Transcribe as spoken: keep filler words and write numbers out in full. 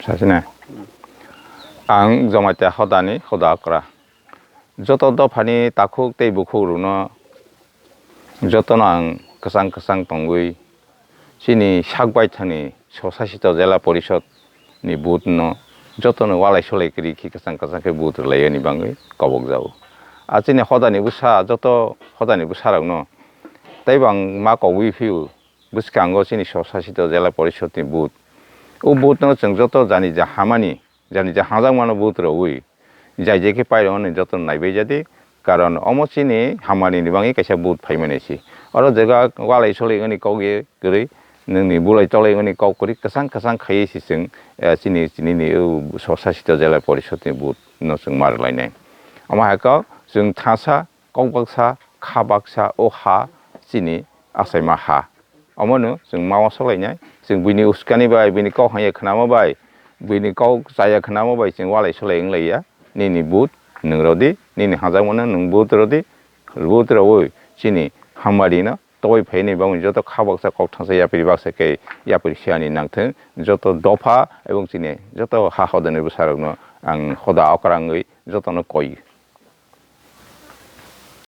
Sasine. Ang Jamatia hodani hoda okra. Joto dophani takhuk tei bukhuk rokno jotono ang kwchang kwchang tongwi chini sak baithani Swsasito Jela Porishod ni booth no jotono walai solai kwrwi khe kwchang kwchang khe booth rwlaiyani bagwi kobok jago. A chini hodani bwsa joto hodani bwsa rokno tei bo ang ma kogwi phio. Bwskango chini Swsasito Jela Porishod ni booth. O booth no chwng joto jani ja hamani, jani ja hajakmano booth rwwi, jai jai khe pairwng ani joto naibai jadi, karon omo chini hamari ni bagwi kaisa booth phaimani se. Oro jega walai solai wngni kok ye kwrwi, nwngni bulai tolai wngni kok kwrwi kwchang kwchang khaiwi se chwng, eh, chini, chini ni o Swsasito Jela Porishod ni booth no chwng ma rwlainai. Omo hai khe chwng thasa, kok baksa, kha baksa, o ha chini achaima ha. Omono chwng ma uansuk lainai. Chwng buini uskani bai, buini kok hamya khnama bai, buini kok chaya khnama bai chwng walai solai wng laiya. Nini booth nwng rwdi, nini hajakmano nwng booth rwdi, booth rwwi chini hamari no toboi phaini bagwi joto kha baksa kok thangsa yapri baksa khe yapri siyani nangthwng, joto dopha ebong chini joto ha hodani bwsarokno ang hoda okra wngwi jotono koi